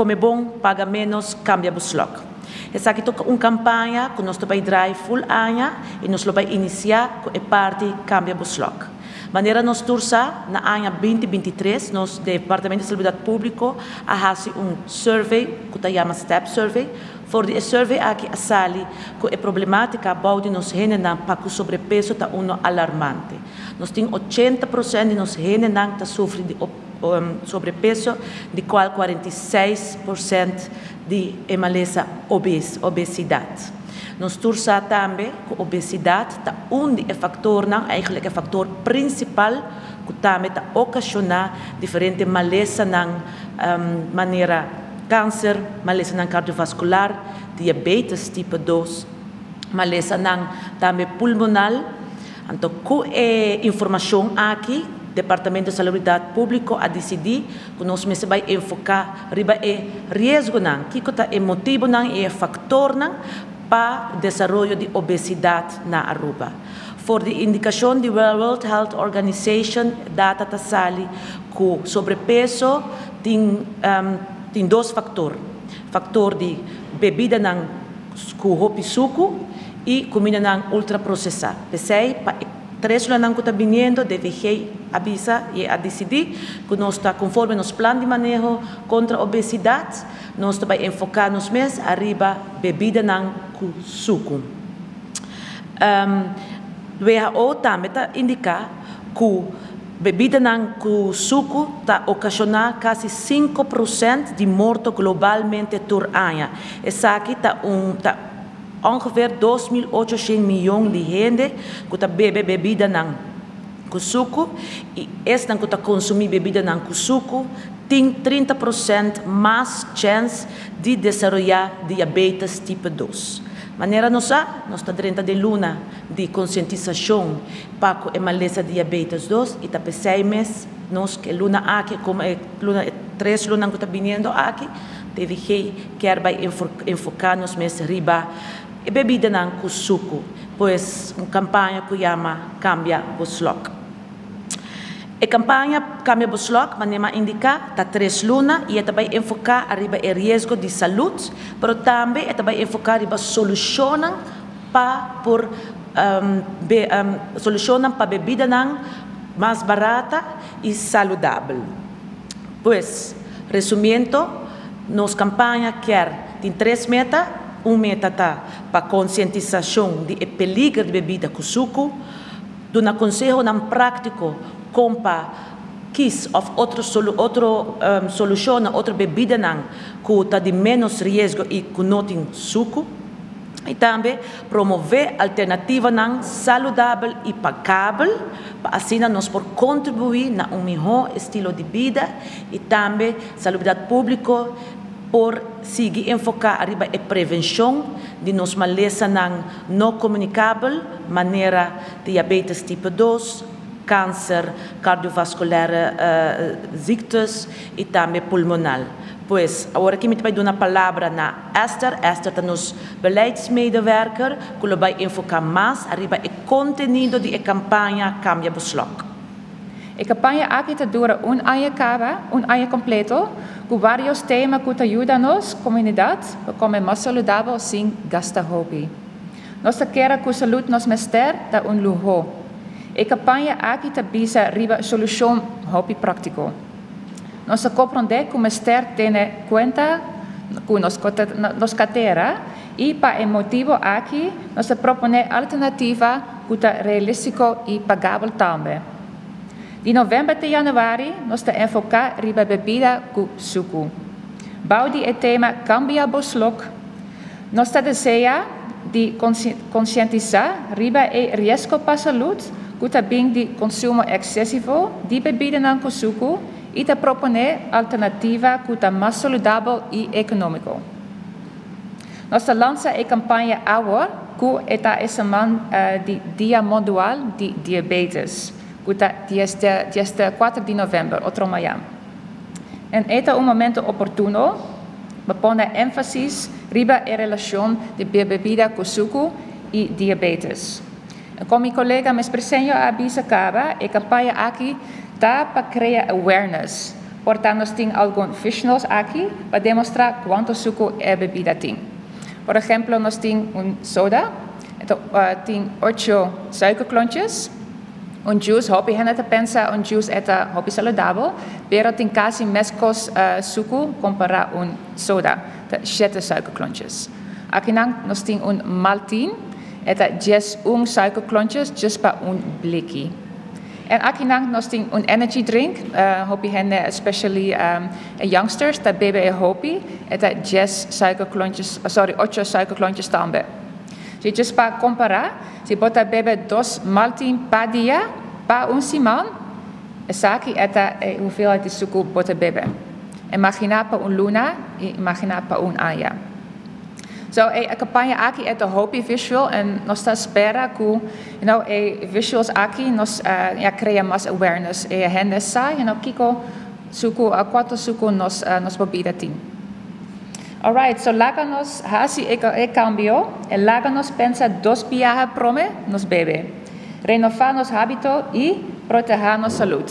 Come bon, paga menos, cambia bo slok. Esaki ta un campaña cu nos ta bay draai full aña y nos lo bay inicia cu e parti Cambia bo slok. Manera nos tur sa, na aña 2023, nos Departamento di Salubridad Publico a haci un survey cu ta yama STEP Survey. For di e survey aki a sali cu e problematica bou di nos hendenan pa cu sobrepeso ta uno alarmante. Nos tin 80% di nos hendenan ta sufri di sobrepeso, di cual 46% di e malesa obesidad. Nos tur sa tambe cu obesidad ta un di e factornan, eigenlijk e factor principal cu tambe ta ocasiona diferente malesanan manera cancer, malesanan cardiovascular, diabetes tipo 2, malesanan tambe pulmonal. Anto, cu e informacion aki, Departamento di Salubridad Publico a dicidi cu nos mester bay enfoca riba e riesgonan, kico ta e motibonan y e factornan pa desaroyo di obesidad na Aruba. For di indicacion di World Health Organization, data ta sali cu sobrepeso tin dos factor. Factor di bebidanan cu hopi suco y cumindanan ultraprocesa. Pesey, pa 3 lunanan cu ta biniendo, DVG a bisa y a dicidi cu nos ta conforme nos plan di maneho contra obesidad, nos ta bay enfoca nos mes ariba bebidanan cu suco. WHO tambe ta indica cu bebidanan cu suco ta ocasiona casi 5% di morto globalmente tur aña. Esaki ta ongeveer 2.800 miyon di hende cu ta bebe bebidanan cu suco y esnan cu ta consumi bebidanan cu suco tin 30% mas chance di desaroya diabetes tipo 2. Manera nos sa, nos ta den di luna di concientisacion pa e malesa diabetes 2 y ta pesey mes nos cu luna aki, como e luna 3 luna cu ta biniendo aki, DVG kier bay enfoca nos mes riba e bebidanan cu suco, pues un campaña cu yama Cambia bo Slok. E campaña Cambia bo Slok, manera mi a indica, ta 3 luna y ta bay enfoca riba e riesgo di salud, pero tambe ta bay enfoca riba solucion pa por solucion pa bebidanan mas barata y saludabel. Pues, resumiendo, nos campaña kier tin tres meta. Un meta ta pa concientisacion di peliger di bebida cu suco, duna consehonan practico con pa kies of otro solucion, otro bebidanan cu ta di menos riesgo y cu no tin suco. Y tambe promove alternativanan saludabel y pagabel, pa asina nos por contribui na un miho estilo di bida y tambe salubridad publico por sigui enfoca riba e prevencion di nos malesanan no comunicabel, manera diabetes tipo 2, cancer, cardiovasculaire ziektes y tambe pulmonal. Pues, awor aki mi ta bay duna palabra na Esther. Esther ta nos beleidsmedewerker, cu ta bay enfoca mas riba e contenido di e campaña Cambia bo Slok. E campaña aki ta dura un aña caba, un aña completo, cu varios tema cu ta yuda nos comunidad pa come mas saludabel sin gasta hopi. Nos kier cu salud nos mester ta un luho. E campaña aki ta bisa riba solucion hopi practico. Nos ta comprende cu mester tene cuenta cu nos cartera y pa e motibo aki nos ta propone alternativa cu ta realistico y pagabel tambe. Di november te januari, nos ta enfoca riba bebida cu suco. Bou di e tema Cambia bo Slok, nos ta desea di concientisa riba e riesgo pa salud cu ta bin di consumo excesivo di bebidanan cu suco y ta propone alternativa cu ta mas saludabel y economico. Nos ta lansa e campaña awor, cu ta e siman di Dia Mundial di Diabetes, cu ta dia 4 di november, otro mañan. Y ta un momento oportuno pa pone enfasis riba e relacion di bebida cu suco y diabetes. Como mi colega mes presenio a bisa caba, e campaña aki ta pa crea awareness. Por ta nos tin algun visuals aki pa demostra cuanto suco e bebida tin. Por ehempel, nos tin un soda, anto, tin 8 suikerklontjes. Un juice, hopi hende ta pensa un juice ta hopi saludabel, pero tin casi mescos suco compara un soda, 7 suikerklontjes. Aki nos tin un Maltine, ta 11 suikerklontjes, just pa un bliki. En aki nos tin un energy drink, hopi hende, especially youngsters, ta bebe e hopi, ta 10 suikerklontjes, sorry, 8 suikerklontjes tambe. Si just pa compara, si bo ta bebe 2 Maltine pa dia, pa un siman, esaki ta e hoeveelheid di suco bo ta bebe. Imagina pa un luna y imagina pa un aña. So, e campaña aki ta hopi visual en nos ta spera cu e visuals aki nos ja, crea mas awareness. E hende sa kico suco, cuanto suco nos bebida tin. Alright, so laga nos haci e cambio y laga nos pensa 2 biaha prome nos bebe. Renova nos habito y proteha nos salud.